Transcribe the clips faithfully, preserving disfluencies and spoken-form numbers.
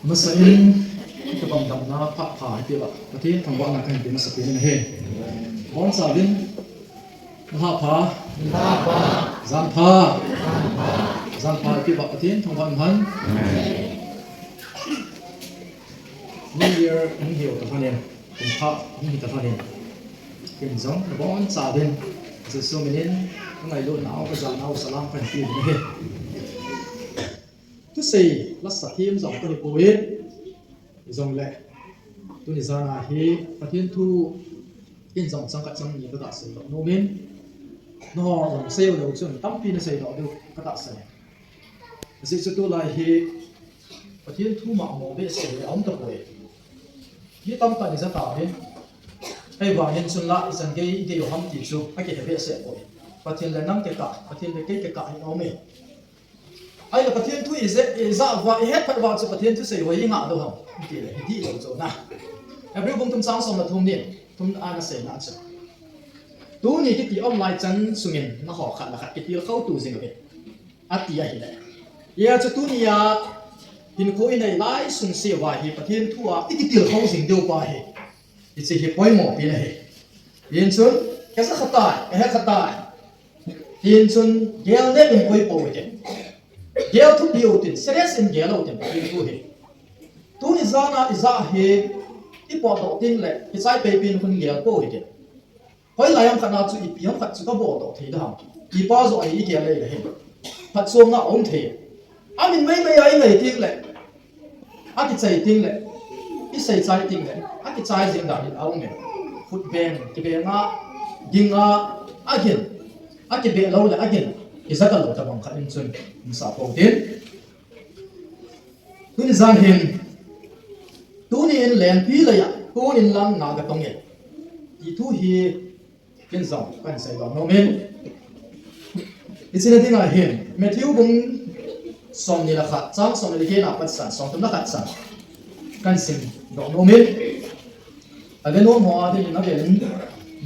Masa in, ka bang damna pha pha iti ba, Pathen thangvahna kahin pe masa pen ahi. Boncha uvin, nilhah pha, jan pha, jan pha iti ba, Pathen thangvah in hen. New Year, hung hi ta lhon in, kum thah, hung hi ta lhon in. Ken jong, naboncha uvin, Jesu min in, ka ngailutnau, ka janau, salam kahin pe uvin ahi. Thusei, la sa thim jong kahi poi, jongle. Tuni jan a hi, Pathen thu, ken jong chang khat chang ni ka ga sei lou nom in. Nangho jong sei u lou chun, tampi nasei doh diu ka tahsan e. Ajeh chu tulai hi, Pathen thu mama behseh le aum tapoi. Mi tamtah in ijat tauvin. Ahivangin chun la, ichan gei, igei u ham ti chu, akihe behseh poi. Pathen le nang kikah, Pathen le kei kikah hi aum e. Ahile Pathen thu ijat, ijat uva, ihet phat uva chu Pathen thusei ho hi ingah diu ham. Itile, hiti lou chu na. Hebrew bung thum chang som le thum ni, thum a naseina chu. Tuni kiti online chan sungin, nangho khat le khat kitilkhou tou jing uve. Ati ahile. Hijeh chun tunia, hinkho inei lai sungse uva hi Pathen thu a ikitilkhou jing diu pa hi. Hiche hi poimo pen ahi. Hichun, kaja kha tai, kahe kha tai. Hichun, gel neh in koi pou hite. Gel thupi u hitin, serious in gel u hitin, Pathen thu hi. Tuni jan a ijat hi, ipotdoh teng le, kichai pei pen khun gel pou hite. Hoilai ham khat na chu ipi ham khat chu kabol doh thei da ham. Ipa joh ahi igel le hin. Phatchomna aum thei. Amin meimei a inei teng le. Akichai teng le. Isei chai teng le. Akichai jing dan in aum e. Khut beng, kibeng a, ging a, agin. Akibeh lou le, agin. Ija talou tabang khat in chun. Umsa pou tin. Tuni jan hin, tuni in lengpi lei a, tuni in lang na gatong e. Ti thu hi, ken jong, kahin seidoh nom in. Ichina dinga hin, Matthew bung somni le khat, chang somni le get na pat chan, somthum le khat chan. Kahin simdoh nom in. Ave nom ho a dingin avel in.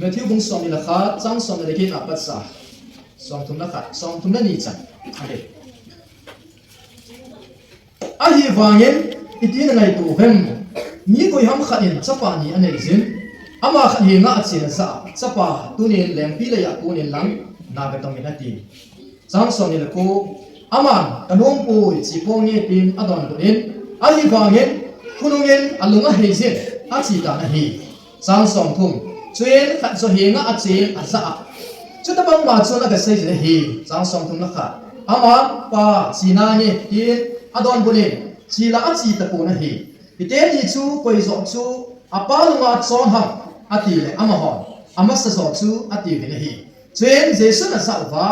Matthew bung somni le khat, chang somni le get na pat chan. Somthum le khat, somthum le ni chan. Ave. Ahivangin, iti nangaito uvem? Mi koiham khat in chapa ni anei jin, ama khat henga achen aja a, chapa, tunin lengpi lei a konin lang, na gatong in ati. Chang somni le ko, aman, kanom poi, che ponge tin adonbut in, ahivangin, khonungin alung ahei jin, ache tan ahi. Chang somthum. Chuin khat joh henga achen aja a, chutabang ma chun aga sei jin ahi. Chang somthum le khat. Aman, Pa, che nange, tin adonbut in, che la ache tapon ahi. Hiteni chu koi joh chu apa lunga chon ham, atile amahon amasa joh chu atiuvin ahi. Chuin Jesun ajah uva,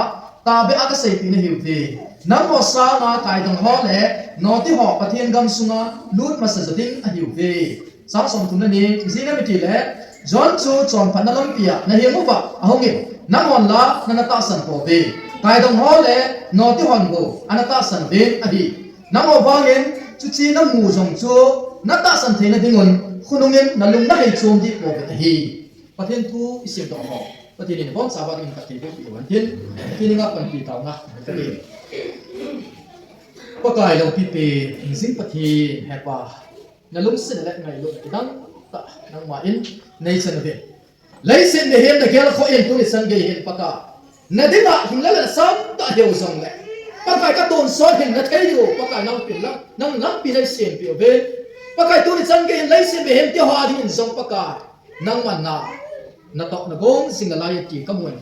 tahbeh a kaseipeh nahiuve. Nangho sanga kaidong ho le noti ho Pathen gam sunga lut masa jo ding ahiuve. Chang somthum le ni, ijeh inem itile, John chu chonphatna lampia naheng uva ahungin, nanghon la nana tahsan pouve. Kaidong ho le noti hon bou ana tahsan uvin ahi. Nangho vangin, chuche namu jong chu natahsan theina dingun, khonungin nalung nahei chom deh pouvin ahi. Pathen thu isimdoh ho, Pathen in ibonchauva dingin phatthei boh peh uhen tin, Pathen henga panpi taona kahin nei. Pakai loupi pen, hingjing Pathen, Hepa, nalungsetna le ngailutna kidang tah nangman neichan uve. Leiset mihem nagelkhoh in tuni chan gei hin Pakai, nadinga hing le lhansam tah hiu jongle, Pakai katonsot hinna thei diu, Pakai nang pin lang, nang lampi neisempeh uve. Pakai tuni chan gei hin leiset mihem teho a dingin jong Pakai, nangman na, natoh nagong jing nalai ati kamun.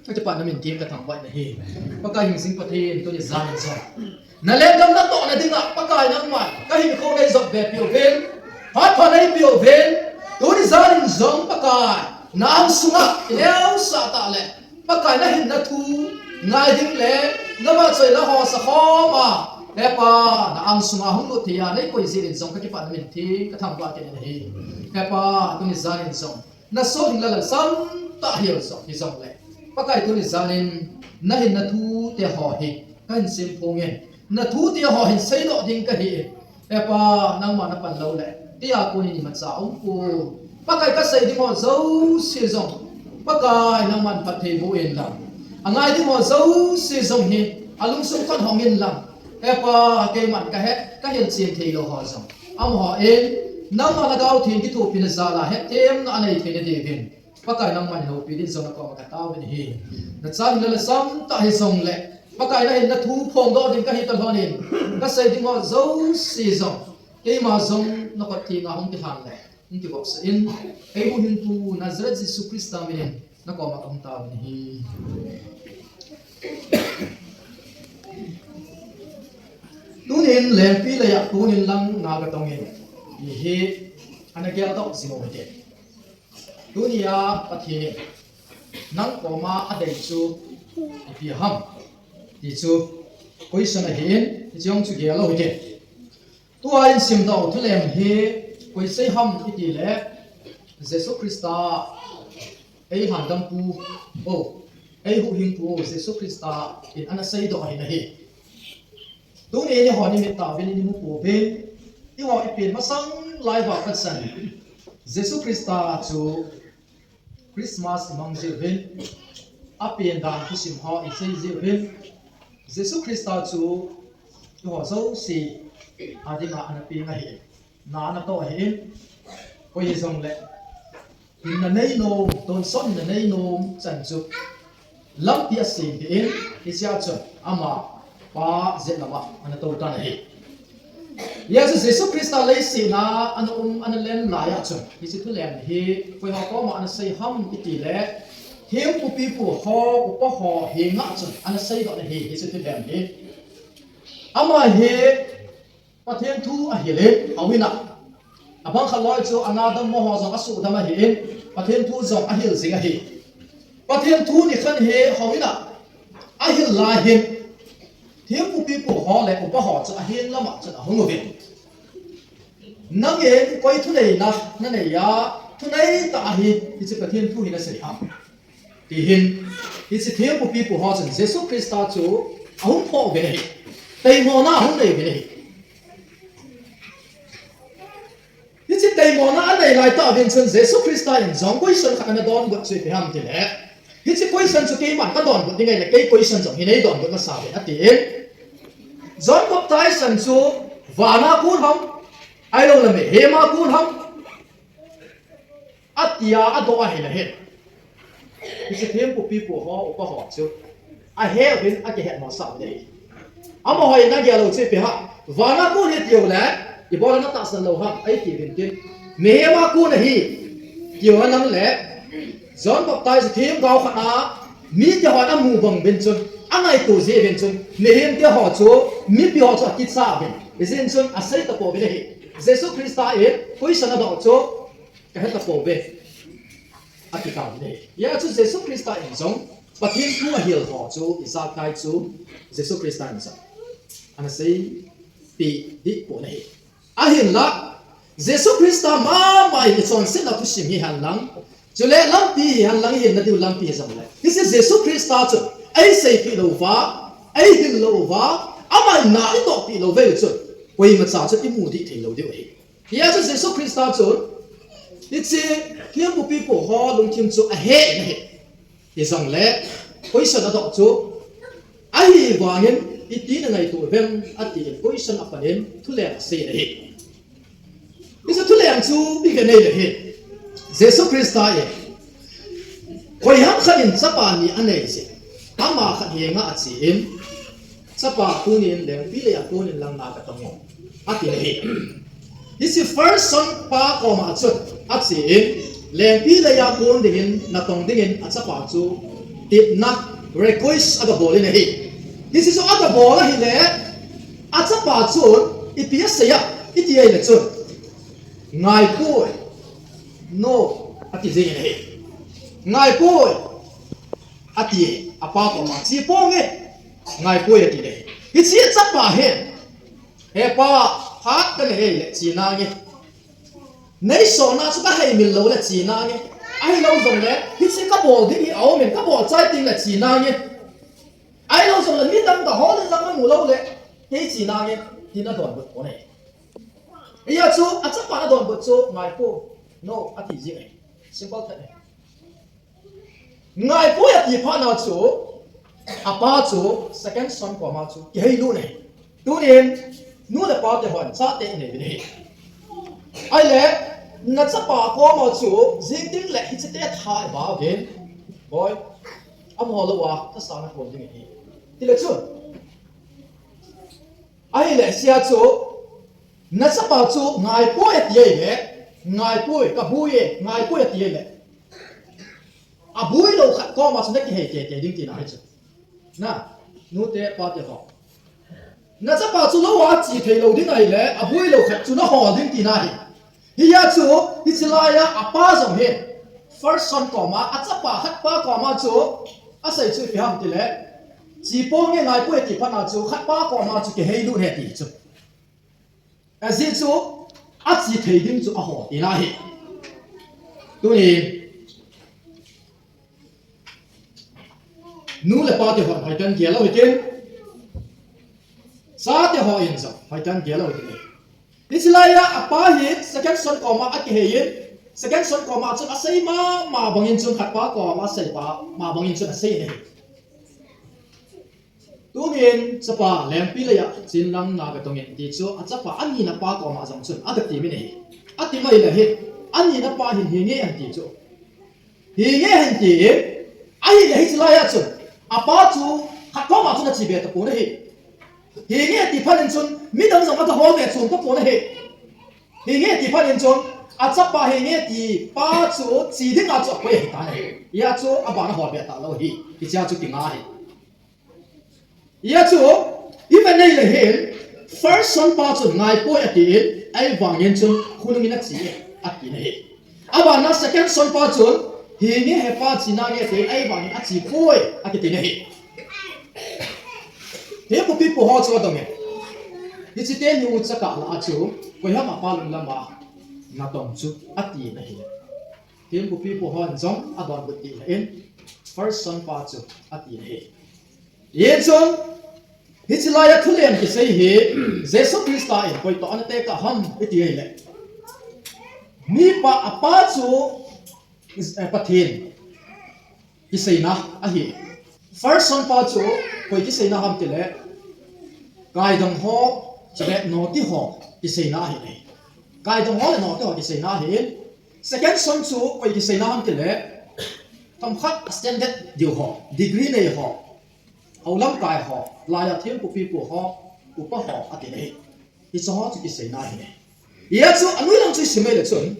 Kakipana min tin kathangvah in ahi. Pakai hingjing Pathen tuni jan in jong, na lenggam natohna dinga Pakai nangman kahinkho neijot be peh uvin, phat pha neipeh uvin, tuni jan in jong Pakai, na angsunga ineosah tah le, Pakai nahinna thu ngai ding le, navahchoi nahosa khom a, Hepa, na angsunga hung lut thei a neikoi jeh in jong kakipana min tin kathangvah kit in ahi. Hepa, tuni jan in jong, nasoh ding le lhansam tah hiu jong hijongle, Pakai tuni jan in nahinna thute ho hi kahin simphong in, nathu teho hin seidoh ding kahi in. Hepa, nangma napan lou le, tia kon in imacha umpon. Pakai kasei ding ho jouse jong, Pakai nangman phatthei boh in lang. Angai ding ho jouse jong hi, alungsung khut hong in lang. Hepa, keiman kahet, kahilchen thei lou ho jong, Amaho in, nangma Lhagao Theng kithopina jal a hetthemna anei theina diuvin, Pakai nangman houpi din jong nakoma katao in ahi. Nachan in nalhasam tah hijongle, Pakai nahin nathu phongdoh ding kahi talhon in, kasei ding ho jouse jong, keima jong nakot thenga hung kilhan le hung kivopsah in, kei huhhingpu Nazareth Jesu Christa minin nakoma kahung tao in ahi. Tunin lengpi leiya konin lang na katong in, hiche hi ana geldoh jing u hite. Tunia Pathen in nang koma adei chu ipi ham ti chu question ahin, hiche jong chu gel u hite. Tua isimdoh thulem hi koi sei ham itile, Jesu Christa, eilhandampu, o, eihuhhingpu Jesu Christa in ana seidoh ahin ahi. Tuni eiho nimit tauvin imu pouvin, eiho ipen masang lai uva patchan Jesu Christa chu Christmas imang jiuvin, apen dan thusim ho isei jiuvin, Jesu Christa chu eiho jouse adinga ana peng ahin, na anatoh ahin, koi hijongle hinna neinom, tonsot hinna neinom chan chu lampi asem hih in, hichea chun ama Pa jet lama ana tou tan ahi. Hijeh chun Jesu Christa leiset a ana um, ana len laiya chun hiche thulem hi koiho koma ana sei ham itile, thempu pipu ho, upa ho henga chun ana seidoh ahi, hiche thulem hi. Ama hi Pathen thu ahil in, houin a, abang khat loi chu ana dammo ho jong asuhdam ahin, Pathen thu jong ahil jing ahi. Pathen thu nikhat hi houin a ahil lai hin, thempu pipu ho le upa ho chu ahin lama chun ahung uvin, nangin koi thuneina nanei a, thunei tah a hi hiche Pathen thu hi nasei ham, ti hin, hiche thempu pipu ho chun Jesu Christa chu ahung phoh uvin ahi. Teimona ahung nei uvin ahi. Hiche teimona anei lai tah uvin chun Jesu Christa in jong question khat ana donbut chu ipi ham itile, hiche question chu keiman kadonbut ding ahile, kei question jong hin eidonbut masa uvin atin. John Baptist chan chu vana kon ham, ahiloule mihema kon ham, atia adoh ahile hin, hiche thempu pipu ho, upa ho chu ahe uvin akihet masa uvin ahi. Amaho in agel u chu ipi ham, vana kon ahi tiu le, ibola natahsan lou ham, eiti uvin tin, mihema kon ahi tiu henlang le, John Baptist themgao khat a mite hon amu bang uvin chun, angaito jeh uvin chun, mihemte ho chu, mipi ho chu akicha uvin, hijeh chun asei tapouvin ahi. Jesu Christa in question adoh chu kahe tapouve, ati tauvin ahi. Hijeh chun Jesu Christa in jong Pathen thu ahil ho chu ijakai chu Jesu Christa in jong ana seipeh dehpon ahi. Ahinla, Jesu Christa mama in ichonsetna thusim hihen lang, chule lampi hihen lang, ihinna diu lampi hijongle, hiche Jesu Christa chun eiseipeh louva, eihil louva, aman na itohpeh lou veu chun, koimacha chun imu deh theilou diu ahi. Hijeh chun Jesu Christa chun hiche thempu pipu ho lungthim chu ahe in ahi. Hijongle question adoh chu, ahivangin iti nangaito uvem, atin question apan in thulem asei in ahi. Hiche thulem chu ive nei le hin, Jesu Christa in koiham khat in chapa ni anei jeh, ama khat henga achen, chapa, tunin lengpi leiya konin lang na katong in, atin ahi. Hiche first son pa koma chun achen, lengpi leiya kon dingin, natong dingin achapa chu tepna request agabol in ahi. Hiche chu agabol ahile, achapa chun ipi asei a, iti ahile chun, ngaipoi, no, ati jeng in ahi. Ngaipoi, ati, apa koma, che ponge, ngaipoi, ati le, hiche achapa hin, he pa, phat kanei le che nange, neisona chu kaheimil loule che nange, ahilou jongle hiche kabol ding hi aumin, kabol chai tengle che nange, ahilou jongle mi tamtah hon lang amu loule kei che nange, tin adonbut pon ahi. Hijeh chun achapan adonbut chu, ngaipoi, no, ati jeng ahi. Simple that ahi. Ngaipoi ati phatna chu, apa chu second son koma chu kiheilut in ahi. Tunin nu le pate hon chate inei uvin ahi. Ahile, nachapa koma chu, jing ding le hiche te tha i bau ding. Boi, amaho lou a, thasang nahol ding ahi. Tile chu. Ahile, sia chu, nachapa chu, ngaipoi ati ahile, ngaipoi, kaboi e, ngaipoi ati ahile. Aboi lou khat koma chu nakihei teitei ding tina ahi chu. Na, nute pate ho. Nachapa chu lou a che thei lou ding ahile, aboi lou khat chu nahol ding tina ahi. Hia chu, hiche laiya apa jong hi. First son koma, achapa khat pa koma chu, asei chu ipi ham tile. Che ponge ngaipoi ati phat na chu, khat pa koma chu kihei lut e ti chu. Ajeh chu, ache thei ding chu ahol tina ahi. Tuni, nu le pa te hon hoiten gel lou hitin. Chate hon jong hoiten gel lou hitin. Hiche laiya apa hi second son koma akihei in. Second son koma chun asei mama bangin chun khat pa koma asei mama bangin chun asei in ahi. Tunin chapa lengpi leiya chenlang na katongin ti chu achapa anina pa koma jong chun akati min ahi. Ati mai le hi, anina pa hin hinge ahin ti chu. Hinge ahin ti, ahile hiche laiya chun, apa chu khat koma chun ache be tapon ahi. Hinge ati phat in chun, midang jong aga hol be chom tapon ahi. Hinge ati phat in chun, achapa hinge ati pa chu che dinga chu akoi ahitan ahi. Hia chu abana hol be talou ahi. Hichea chu kinga ahi. Hia chu, ivet nai le hin, first son pa chun ngaipoi atin, ahivangin chun khonungin ache e, atin ahi. Abana second son pa chun, hinge hepa che nange ati, ahivangin ache poi, akitin ahi. Thempupipu ho chu adong e. Hiche teni u chakah lah a chu, koiham apa lunglam a natong chu, atin ahi. Thempupipu hon jong adonbut ding ahin, first son pa chu, atin ahi. Hijeh chun, hiche laiya thulem kisei hi, Jesu Christa in koi toh ana tekah ham iti ahile. Mipa apa chu, eh, Pathen kiseina ahi. First son pa chu koi kiseina ham tile, kaidong ho, chule noti ho kiseina ahi. Kaidong ho le noti ho kiseina ahi. Second son chu koi kiseina ham tile, themkhat standard diu ho, degree nei ho, houlamkai ho, laiya thempupipu ho, upa ho, atin ahi. Hiche ho chu kiseina ahi. Hia chu anoi lang chu isim mai le chun,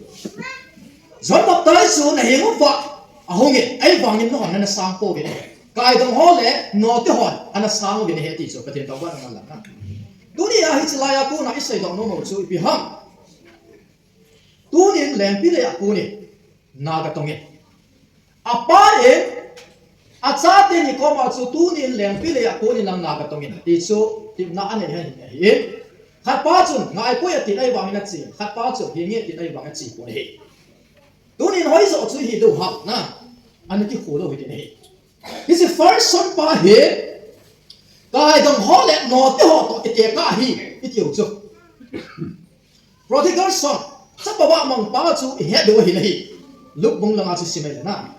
John Baptist chu nahenguva ahung in, ahivangin nahon ana sang pouvin ahi. Kaidong ho le noti hon ana sang uvin ahi ti chu Pathen thangvahna ngan lang na. Tunia hiche laiya kona isei doh nom u chu ipi ham. Tunin lengpi leiya konin na katongin. Apa in, achate ni koma chu tunin lengpi leiya konin lang na katongin. Ti chu, tepna anei ahin ahi. Khat pa chun, ngaipoi atin ahivangin ache. Khat pa chun, hinge atin ahivangin ache pon ahi. Tunin hoijoh chu hi diu ham na. Ana kikholou hitin ahi. Hiche first son pa hi, kaidong ho le noti ho toh kitekah ahi, itiu chu. Prodigal son, chapa vahmang pa chu ihet diu ahi nahi. Luke bung langa chu isim mai le na.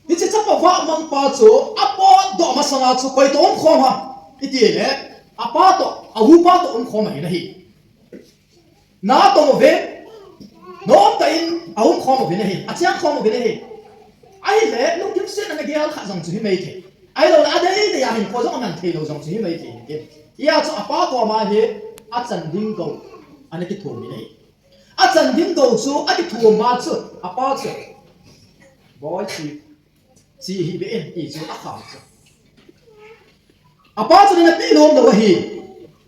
Hiche chapa vahmang pa chu apotdoh masanga chu koi toh umkhom ham iti le, apa toh, a upa toh umkhom ahi nahi. Na tong uvin, nomtah in aumkhom uvin ahi, acheng khom uvin ahi. Ahile, lungthim setna ana gel khat jong chu himai thei. Ahilouleh, adei dei a hinkho jong aman theilou jong chu himai thei. Hia chu apa koma hi, achan ding gou ana kithum in ahi. Achan ding gou chu akithum ma chu, apa chu, boi, che, che hih beh in ti chu akham chu. Apa chun ana peh nom lou ahi.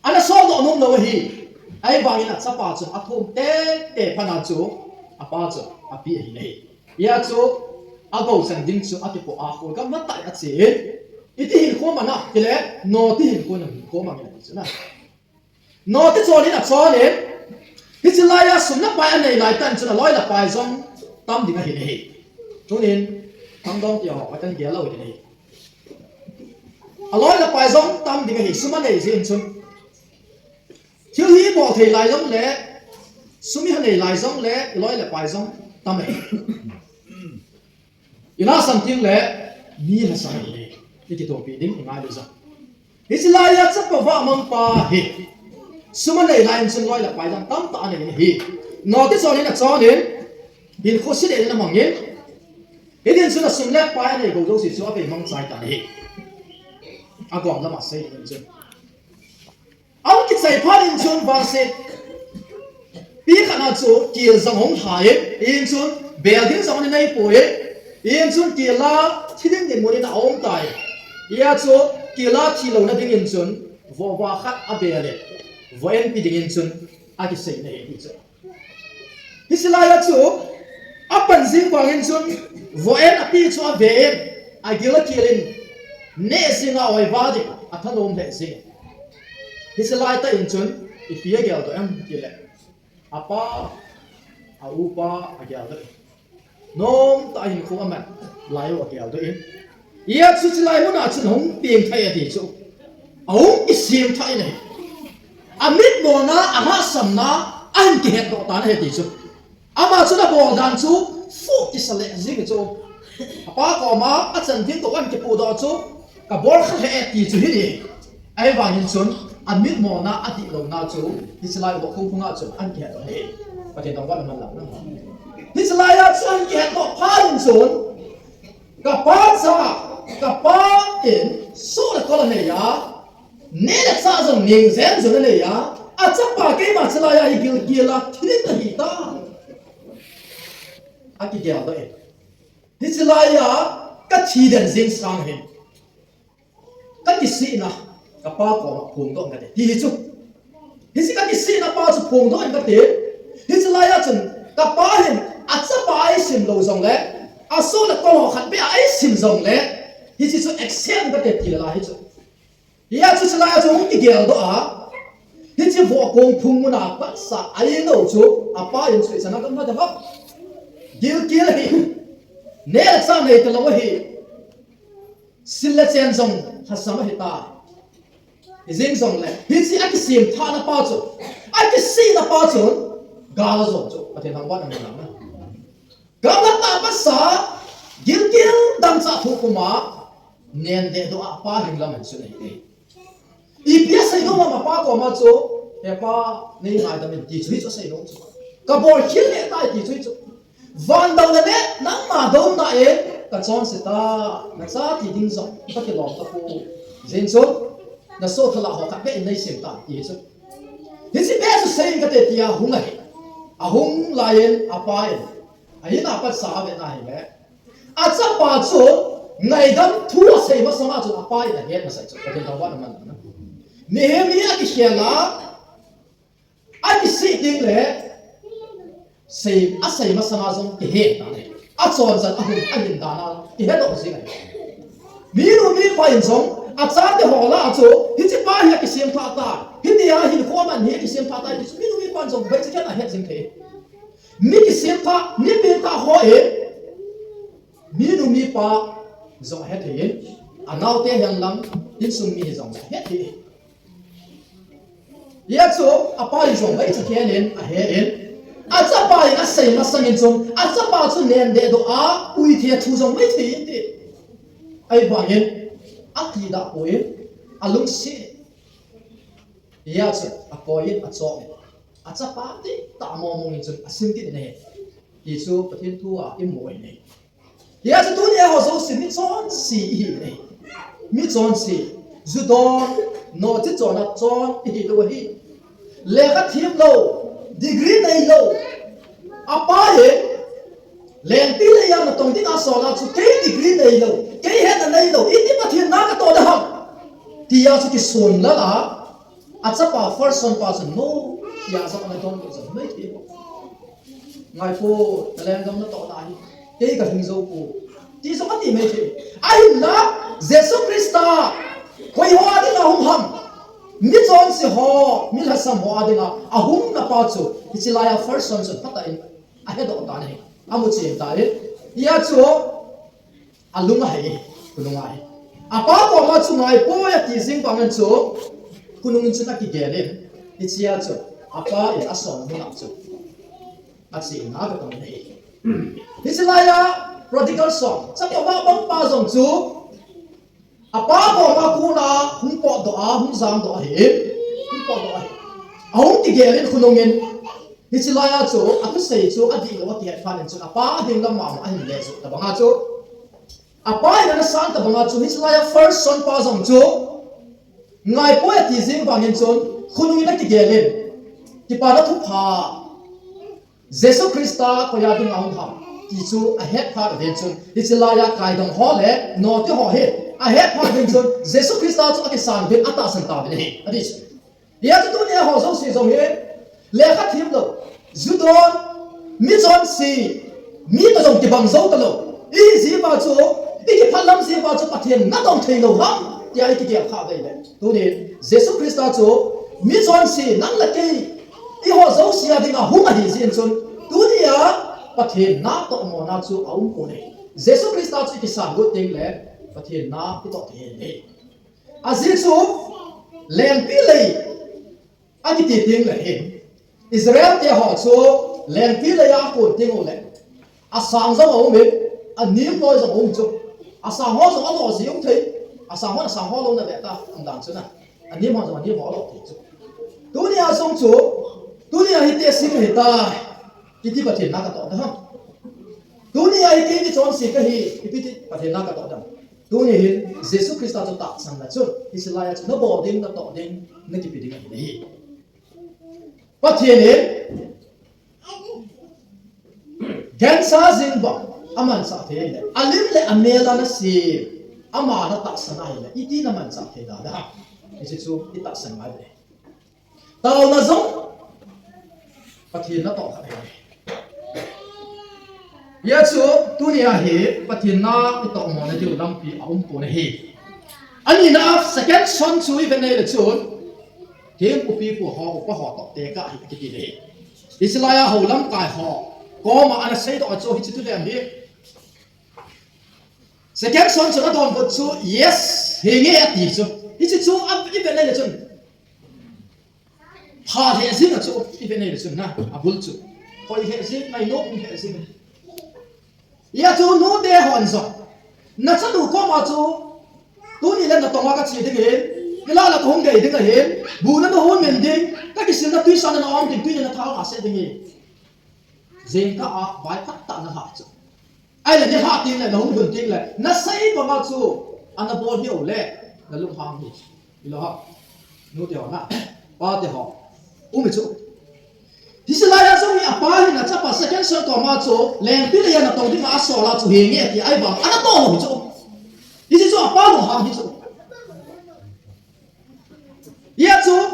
Ana soldoh nom lou ahi. Ahivangin achapa chun athum tete phat na chu, apa chun apeh ahi nahi. Hia chu, agou chan ding chu akipoh a, kholgam matah a ache in. Iti hinkho man a, tile, noti hinkho na hinkho mang in ati chu na. Noti chon in achon in, hiche laiya sum le pai anei lai tah chun aloi le apai jong tam ding ahi nahi. Tunin, thangdong ti ho, atan gel lou ding ahi. Aloi le apai jong tam ding ahi, sum anei jeh in chun. Thil hi ibol thei lai jong le, sum iha nei lai jong le, iloi le apai jong tam ahi. Ilhasam ding le, mi lhasam ahi. Ikithopi ding, ingailu jong. Hiche laiya chapa vahmang pa hi. Sum anei lai in chun loi le pai dang tamtah anei in ahi. Noti chon in achon in, hinkho sile in amang in, hitin chun asum le pai anei go jouse chu avei mangchai tan ahi. Agom lam a sei in chun, ahung kichai phat in chun vangsetpi khat na chu kel jong ahung lha in, in chun bel ding jong anei poi. In chun kel a thi ding dinmun in aum tai. Hia chu kel a thi louna ding in chun vohva khat abel in, voh en pe ding in chun akisei in ahi ti chu. Hiche lai a chu apan jing vang in chun voh en ape chu ave in, agil akel in, neh jing a oiva ding athanom lheh jing. Hiche lai tah in chun ipi ageldoh em tile, apa, aupa ageldoh in, nomtah a hinkho aman lai u ageldoh in, hia chu hiche lai mun a chun ahung peng thei ati chu, ahung kisem thei in ahi. Amitmona, alhahsamna ahin kihetdoh tan ahi ti chu. Ama chun abol dan chu phu kisa lheh jing chu. Apa koma achan ding tou ahin kipudoh chu, kabol kha lheh e ti chu ahi. Ahivangin chun amitmona, adihlouna chu hiche lai u khongkhong a chun ahin kihetdoh ahi. Pathen thangvah in aman lang. Hiche lai a chun ahin kihetdoh phat in chun, kapa cha, kapa in soh le kol anei a, neh le chah jong neng jen jun anei a, achapa keima hiche lai a hi gilkel a thi ding kahi ta, akigeldoh in, hiche lai a kathi den jing sang hin kakisihna kapa koma phongdoh in kate, ti hi chu. Hiche kakisihna pa chu phongdoh in kate. Hiche lai a chun kapa hin achapa eisim lou jongle, asoh le kol ho khat beh a eisim jongle, hiche chu accept in kate ti le la hi chu. Hia chu hiche lai a chu hung kigeldoh a, hiche vohkong phung mun a patsa a-in u chu apa in chu ichan a gamla dam a, gilkel ahi, neh le chah nei talou ahi, sil le chen jong lhasam ahi ta, ijing jongle hiche akisem thahna pa chu, akisihna pa chun gal ajo chu Pathen thangvah in aman lang. Gamla tah a patsa gilkel dangchah thoh puma nen dehdoh a apa hin lam ahin sun ahi. Ipi asei nom ham apa koma chu, he pa, nei ngaidam in ti chu hi chu asei nom chu. Kabol khel lheh tai ti chu hi chu. Van dou le neh, nangma douna in kachonse ta, nacha ti ding jong kakilom tapoi. Ijeh inem itile, nasoh thalah ho khat beh in neisem tan ti hi chu. Hiche beh chu sei in kate tia ahung ahi. Ahung lai in apa in, a-in a patsa avet na hile, achapa chu ngaidam thu asei masang a chun apa in ahet masat chu, Pathen thangvah in aman lang. Mihem hi akikhel a, akisih teng le, sei, asei masang a jong kihe tan ahi. Achonset, ahung, ahin dan a kihedoh jing ahi. Minu mipa in jong achate ho lah a chu, hiche pa hi akisem thah tai, hitia hinkho aman hi akisem thah tai ti chu minu mipa in jong vaicha khen ahet jing thei. Mi kisem thah, mi pengthah ho in minu mipa jong ahet thei in, anaote hihen lang, insung mi hijongle ahet thei. Hia chu apa in jong vaicha khen in ahet in, achapa in asei masang in chun achapa chu nen dehdoh a, uithei a thu jong mai thei in ti. Ahivangin akidah poi, alungset. Hia chu akoi in, achom in, achapa dihtah mong mong in chun asim kit in ahi. Ti chu Pathen thu a imu ahi. Hia chu tunia ho jouse michonse ihi uve. Michonse, ju don, noche chon a chon ihi lou ahi. Lekha them lou, degree nei lou. Apa in lengpi leiya natong dinga asol a chu, kei degree nei lou, kei hetna nei lou, iti Pathen na katoh ding ham, tia chu kisun lal a, achapa first son pa chu no, tia jong ana donbut jong mai thei. Ngaipo, na lenggam natoh na hi, kei kahing jou poi, ti jong ati mai thei. Ahinla, Jesu Christa koi ho a dinga hung ham? Michonse ho, mi lhasam ho a dinga ahung na pa chu, hiche lai a first son chu phatah in ahedoh tan ahi. Amu chen tan ahi. Hia chu alung ahei, khonung ahei. Apa koma chu ngaipoi ati jing bang in chu, khonung in chun akigel in, hichea chu apa in asol mun a chu ache in akitong in ahi. Hiche lai a prodigal son, chapa mabang pa jong chu apa koma kona hung potdoh a, hung jangdoh ahi. Hung potdoh ahi. Ahung kigel in khonung in, hiche laiya chu, athusei chu, adih lou akihet phat in chun, apa ading lam mama ahin leh chu, tabanga chu. Apa in ana san tabanga chu, hiche laiya first son pa jong chu, ngaipoi ati jing vangin chun, khonung in akigel in, kipana thupha, Jesu Christa koiya dinga hung ham, ti chu ahet phat uvin chun, hiche laiya kaidong ho le, noti ho hi, ahet phat uvin chun, Jesu Christa chu akisan uvin atahsan tauvin ahi, ati chu. Hijeh chun tunia ho jouse jong hi, lekha themlou, ju don, mi chonse, mi toh jong kibang jou talou. Ihi jeh uva chu, ikiphatlam jeh uva chu Pathen nadong theilou ham, tia ikigel kha dei le. Tunin, Jesu Christa chu, mi chonse, nang le kei, eiho jouse a dinga hung ahi jeh in chun, tunia Pathen natoh mona chu aumpoi. Jesu Christa chu ikisan got teng le, Pathen na itoh thei ahi. Ajeh chu, lengpilei, akiti teng le hin, Israel te ho chu, lengpilei a akon teng u le, asang jong aum in, anem loi jong aum chu, asang ho jong alo ji um thei, asang hon asang ho louna ve ta, umdan chu na, anem hon jong anem ho alo thei chu. Tunia jong chu, tunia hi tehse kahi tai, kiti Pathen na katoh ding ham. Tunia hi kei mi chonse kahi, ipi ti Pathen na katoh ding ham. Tunia hin Jesu Christa chu tahsan le chun, hiche laiya chu nabol ding, natoh ding, nakipe ding ahi. Pathen in, gancha jing bang, amansah thei le, alim le amel a nasem, ama natahsan ahile, iti namansah thei dada ham. Hiche chu, itahsan ngai le. Taona jong, Pathen natoh khat ahi. Hijeh chun, tunia hi, Pathen na itoh mona diu lampi aumpon ahi. Anina, second son chu ivet nai le chun, thempu pipu ho, upa ho toh tekah ahi, akiti le hi. Hiche laiya hou lamkai ho koma ana seidoh a chu, hiche thu lem hi. Second son chun adonbut chu, yes, henge ati chu. Hiche chu, a, ivet nai le chun. Pha lheh jing a chu, ivet nai le chun na, abul chu. Koi lheh jing, ngainom lheh jing. Hijeh chun nute hon jong, nachanu koma chu, tuni le natong a kache ding ahin, kila la kahung gei ding ahin, bu nana hon min ding, kakisilna tuisan nana om ding, tuni le natha a set ding ahi. Jingkah a vai phat tah nalhah chu. Ahile nilhah teng le, nahung lhun teng le, nasei banga chu, ana bol hih u le, nalunghang hi. Hilou ham. Nute ho na, pate ho. Um hi chu. Hiche laiya jong hi apa hin achapa second son koma chu, lengpilei a natong dinga asol a chu henge ati ahivang, anatoh lou hi chu. Hiche chu apa lunghang hi chu. Hijeh chun,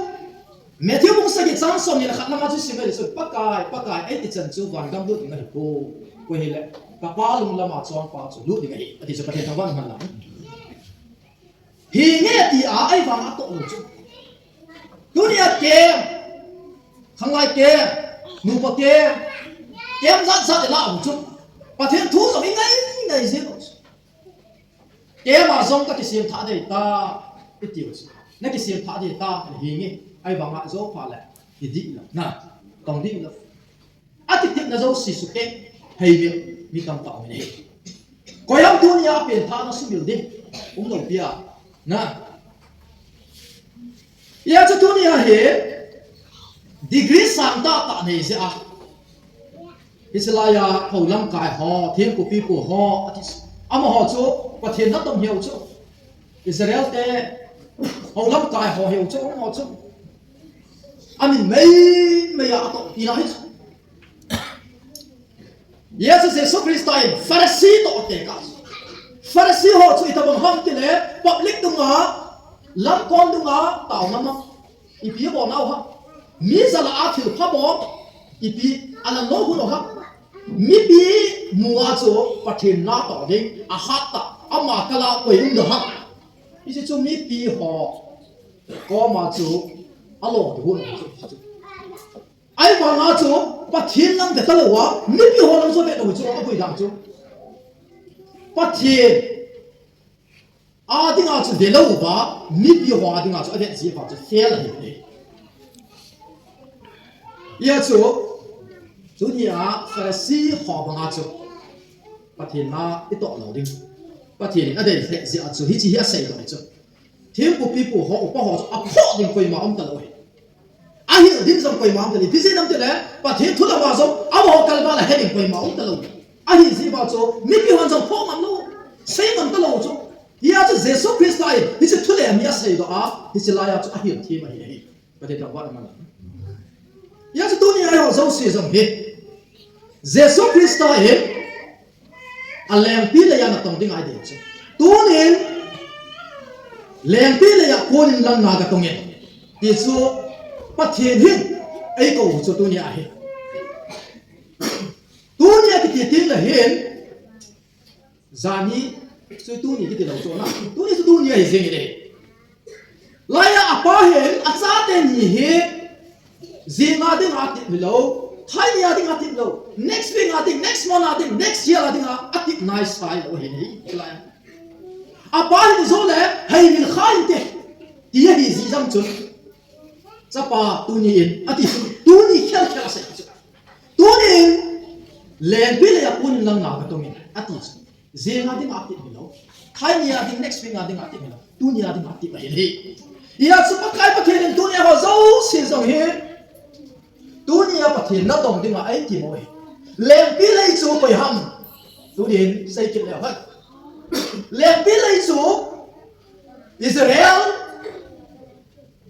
Matthew bung sagi chang somni le khat lama chu sim le chun, Pakai, Pakai, eiti chan chu vangam lut ding ahipoi. Koi hile, kapa lunglam a chonpa chu lut ding ahi, ati chu Pathen thangvah in umhen lang. Henge tia ahivang atoh lou chu. Tunia camp, khanglai camp, nupa camp, camp jat jat ilah u chu. Pathen thu jong ingai ngai jing u chu. Keima jong kakisem thah dei tai, itiu chu. Nakisem thah dei tai, henge, ahivanga jou phat le, hidih lou, na, tong dih lou. Akitepna jouse sukeh, hei mi, mi tamtah um in ahi. Koiham tunia penthahna sumil ding, umlou pi a, na. Hijeh chun tunia hi, degree sang tahtah nei jeh a. Hiche laiya, hou lamkai ho, thempu pipu ho, ati, amaho chu, Pathen natong hiu chu. Israel te, hou lamkai ho hiu chu, amaho chu. Amin mei, mei a atoh, ina hi chu. Hijeh chun Jesu Christa in Pharisee toh atekah. Pharisee ho chu itobang ham tile, public dunga, lamkon dunga, taona mang. Ipi abol nau ham. Mi jal a thilpha bol. Ipi alan lou hun u ham. Mipi mu a chu Pathen natoh ding, ahat tah, ama kal a koi um ding ham. Hiche chu mipi ho koma chu, alo ding hun u chu, hiche chu. Ahivanga chu, Pathen lam ve talou a, mipi ho lam chu ve lou chu, aboi dan chu. Pathen a dinga chu ve lou uva, mipi ho a dinga chu avet jeh uva chu fail ahi. Hijeh chun, tunia Pharisee ho banga chu, Pathen na itoh lou ding. Pathen in adei lheh jeh a chu, hiche hi aseidoh hi chu. Thempu pipu ho, upa ho chu aphoh ding koima um talou ahi. Ahil ding jong koima um talou. Ipi jeh ham itile, Pathen thu lama jong amaho kalval a he ding koima um talou. Ahi jeh a chu mipi hon jong phoh ngam lou, sei ngam talou chu. Hia chu Jesu Christa in hiche thu le mi aseidoh a, hiche laiya chu ahil them ahi, ahi. Pathen thangvah in umhen. Hia chu tuni a eiho jouse jong hi Jesu Christa in alengpi leiya natong ding ahi ding chu. Tunin lengpi leiya konin lang na katong in, ti chu Pathen hin eikou chu tuni ahi. Tuni akiti teng le hin, jani chu tuni kiti lou chu na. Tuni chu tuni ahi jeng e. Laiya apa hin achate ni hi, jing a ding a tep hilou, thai ni a ding a tep lou, next week a ding, next month a ding, next year a ding a, atep nai sai lou ahi nei, laiya. Apa hin jole, hei min kha inte, ti ahi jeh jong chun. Chapa tuni in, ati chu, tuni khel khel asei chu. Tunin, lengpi leiya konin lang na katong in, ati chu. Jing a ding a tep hilou. Thai ni a ding, next week a ding a tep hilou. Tuni a ding a tep ahi. Hia chu Pakai Pathen in tuni a eiho jouse jong hi, tuni a Pathen natong dinga eikimo ahi. Lengpi lei chu koi ham? Tunin sei kit leu hen. Lengpi lei chu Israel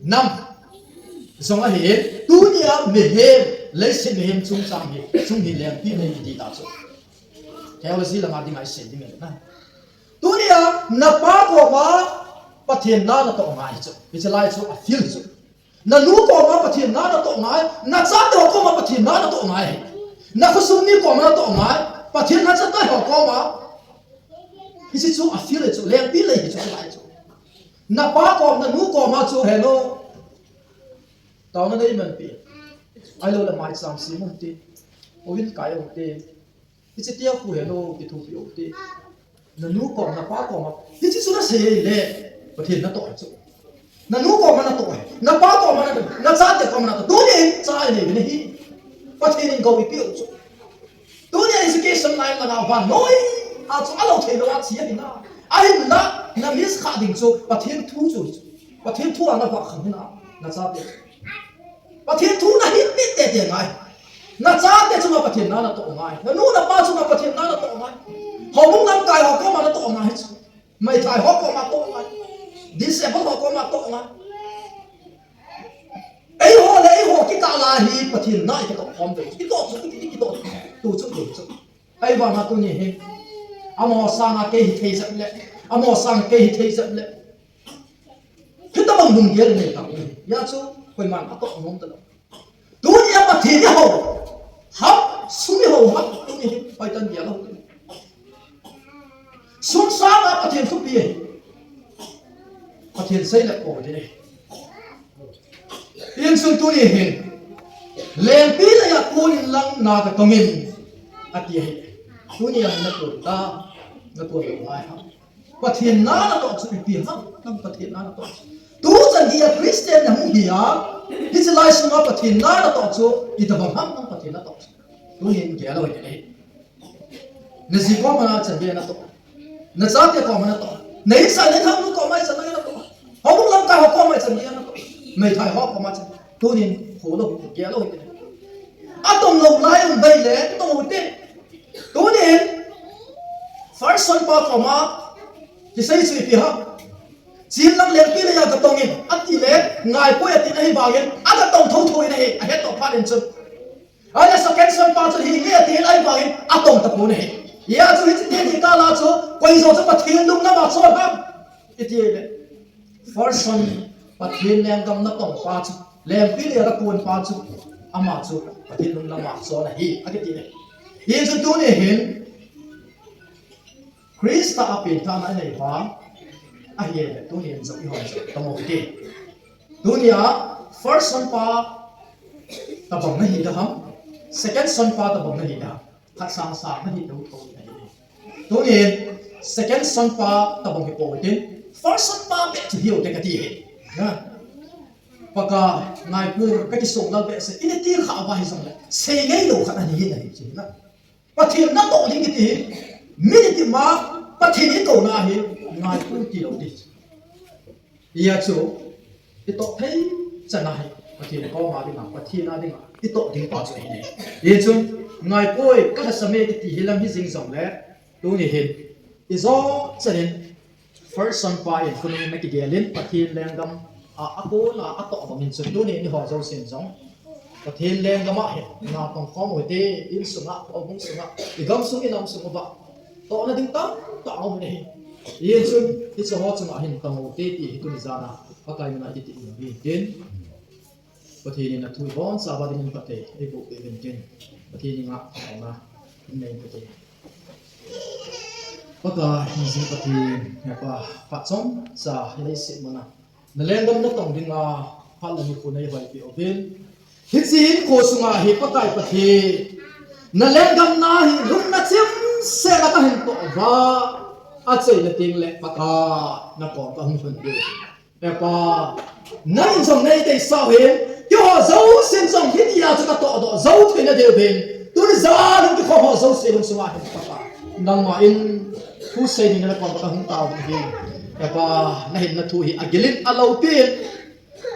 nam jong ahi, tuni a mihem, leiset mihem chungchang hi, chung hi lengpi lei ahi ti ta chu. Theology langa dinga isei ding ahi na. Tuni a napa koma Pathen na natoh ngai chu. Hiche lai chu afield chu. Nanu koma Pathen na natoh ngai, nachate ho koma Pathen na natoh ngai. Nakhosung mi koma natoh ngai, Pathen nachate ho koma. Hiche chu afield chu, lengpi lei hi chu, lai chu. Napa kom, nanu koma chu, hello. Taona nei manpi. Ahilou le maicham sem u hite. Houin kai u hite. Hiche tia khu hello, kithopi u hite. Nanu kom, napa koma. Hiche chu nasei le, Pathen natoh chu. Nanu koma natoh, napa koma natoh, nachate koma natoh. Tunin cha inei u ahi. Pathen in gou eipeh u chu. Tunia education line langa vannoi a chu alou thei lou a che ahi na. Ahinla, na miss kha ding chu Pathen thu chu. Pathen thu a navah kham ahi na, nachate. Pathen thu nahin vet tei tei ngai. Nachate chunga Pathen na natoh ngai. Nanu napa chunga Pathen na natoh ngai. Houbung lamkai ho koma natoh ngai chu. Meithai ho koma toh ngai. Disable ho koma toh ngai. Eiho le eiho kikah a hi Pathen na ikitoh khom ve. Kitoh chu, kitoh chu, tu chu, tu chu. Ahivanga tuni hi. Amaho sanga kei hithei jep le. Amaho sanga kei hithei jep le. Hitabang lunggel nei tau. Hia chu, koiman atoh nom talou. Tunia Pathen ihou ham, sum ihou ham, tuni hi, hoitah in gel lou. Sum sanga Pathen thupi ahi. Pathen sei le pou ding ahi. Hijeh chun tuni hin, lengpi leiya konin lang na katong in, ati ahi. Tunia hin natong ta, natong lou ngai ham. Pathen na natoh chu ipi ham, nang Pathen na natoh chu. Tuchan geiya Christian nahung hi a, hiche lai sunga Pathen na natoh chu, itobang ham, nang Pathen natoh chu. Tunin gel lou hite. Naji koma chan geiya natoh. Nachate koma natoh. Nainsa nathangnu koma chan geiya natoh. Houbung lamkai ho koma chan geiya natoh. Meithai ho koma chan. Tunin kho lou hite, gel lou hite. Atong lou lai um vei le, tong u hite. Tunin, First Son pa koma, kisei chu ipi ham. Chin lang lengpi leiya katong in, ati le, ngaipoi ati na hivangin, akatong thotho in ahi, ahettoh phat in chun. Ahile Second Son pa chun hinge ati le ahivangin, atong tapon ahi. Hia chu hiche teni kah a chu, koi jong chu Pathen lunglam a chon ham. Iti le. First Son, Pathen lenggam natong pa chu, lengpi leiya kon pa chu, ama chu, Pathen lunglam a chon ahi, akiti le. Hichu tuni hin, Christa a pengthahna inei uva, ahile, tunin jong ihon jong, tamo kiti. Tunia, First Son pa, tabang nahi da ham, Second Son pa tabang nahi da ham. Khat sang sang nahi dou tho nahi. Tunin, Second Son pa tabang hi pou tin, First Son pa beh chu hiu te kati hi. Na. Pakai, ngaipoi, kati song lal behseh, ina ti kha uva hijongle, sei ngai lou khat ahi nahi, chi na. Pathen natoh ding kiti hi, mi niti ma, Pathen itohna hi, ngaipoi ti lou ti. Hia chu, itoh thei chan ahi. Pathen koma dinga, Pathen a dinga, itoh ding pa chu ahi. Hichun, ngaipoi, kalhasam e kiti hilam hijing jongle, tuni hin, ijo chanin, First John pa in khonung in akigelin, Pathen lenggam a, akon a, atoh bangin chun tuni in eiho jousen jong Pathen lenggam a hin natong khom uhite, insunga, houbung sunga, igam sung, inam sung uva tohna ding tamtah aum in ahi. Hichun, hiche ho chunga hin tong uhite ti hi tuni jana Pakai mina iti ti in tin. Pathen in athu ibonchauva dingin phatthei eiboh peh uvin tin. Pathen henga thangvahna inei uvin tin. Pakai, hijing Pathen, hepa, phat chomcha hileiset muna nalenggam natong dinga phat le nikho neihoipeh uvin. Hiche hinkho sunga hi Pakai Pathen, nalenggam na hi lungna chimsela kahin toh uva, achaina tengle Pakai, nakom kahung lhun diu. Hepa, nangin jong neideisauvin, keiho jousen jong hitia chu katohdoh jou theina diuvin, tuni jan hung kikhom ho jouse lungsunga hin Pakai, nangma in thusei dingin nakom kahung taovin ahi. Hepa, nahinna thu hi agilin aloupin,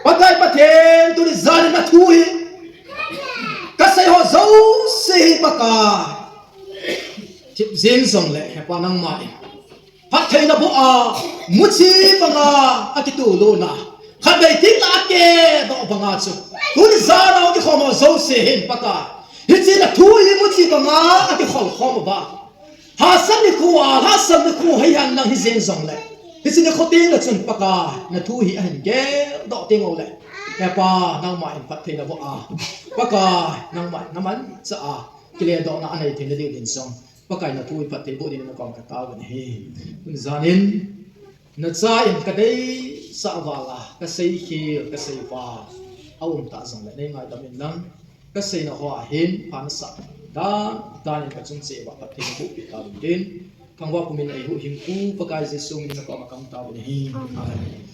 Pakai Pathen, tuni jan in nathu hi kasei ho jouse hi Pakai, thip jeng jongle, Hepa, nangma in phatthei naboh a, muchi banga akitulona, khatvei tengle akehdoh banga chu, tuni jan a hung kikhom ho jouse hin Pakai, hiche nathu hi muchi banga akikholkhom uva, hahsat nikho a, lhahsam nikho hihen lang hijeng jongle, hiche nikho tengle chun Pakai, nathu hi ahin geldoh tengule, Hepa, nangma in phatthei naboh a, Pakai, nangma in namanchah a kiledohna anei theina diuvin jong, Pakai, nathu hi phatthei boh dingin nakom kataovin ahi. Tuni jan in nacha in kadeisah val a, kaseikhel, kaseival aum tah jongle, neingaidam inlang, kaseina hoa hin pha nasah dan dan in kachung cheh uva phatthei naboh peh tauvin tin, thangvah pumin eihuhhingpu Pakai Jesu min in nakoma kahung taovin ahi. Amen.